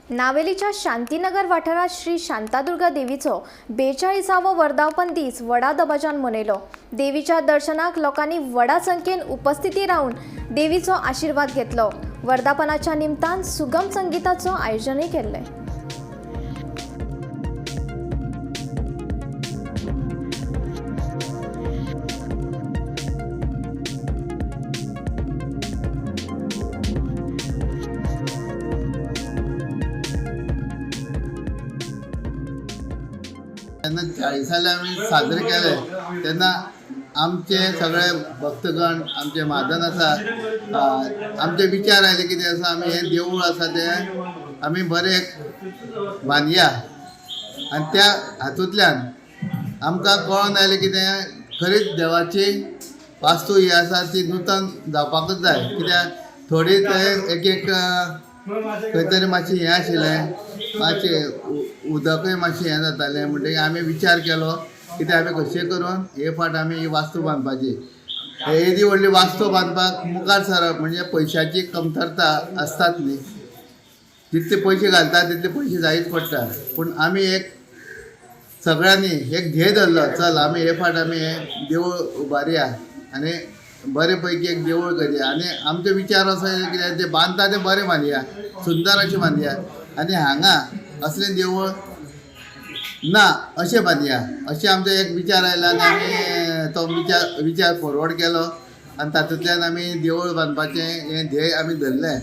नावेलीच्या शांतीनगर वाठारात श्री शांतादुर्गा देवीचो 42वो वर्धापन दीस व्हडा दबाज्यान मनयलो. देवीच्या दर्शनाक लोकांनी व्हडा संख्येन उपस्थिती रावन देवीचो आशिर्वाद घेतलो. वर्धापनाच्या निमतान सुगम संगीताचो आयोजनय केल्लें. तेन्ना चाळिसाले आमी साजरे केले तेन्ना आमचे सगळे भक्तगण आमचे म्हाजन आसा, आमचे विचार आयले कितें आसा, आमी हें देवूळ आसा तें आमी बरें एक बांदया. आनी त्या हातूंतल्यान आमकां कळोन आयलें कितें खरीच देवाची वास्तू ही आसा ती नूतन जावपाकूच जाय. कित्याक थोडी थंय एक एक खंय तरी मातशें हें आशिल्लें, मातशें उदकूय मातशें हें जातालें. म्हणटकीर आमी विचार केलो कित्याक आमी कशें करून हे फावट आमी ही वास्तू बांदपाची. येदी व्हडली वास्तू बांदपाक मुखार सरप म्हणजे पयशाची कमतरता आसतात न्ही, जितले पयशे घालता तितले पयशे जायच पडटा. पूण आमी एक सगळ्यांनी एक ध्येय धरलो, चल आमी हे फावट आमी हें देवूळ उबारया आनी बरे पैकी एक देवूळ करया. आनी आमचे विचार असो कितें तें बांदता तें बरें बांदया, सुंदर अशें बांदया आनी हांगा असलें देवूळ ना अशें बांदया, अशें आमचो एक विचार आयलो आनी आमी तो विचार फॉरवर्ड केलो आनी तातूंतल्यान आमी देवूळ बांदपाचें हें ध्येय आमी धरलें.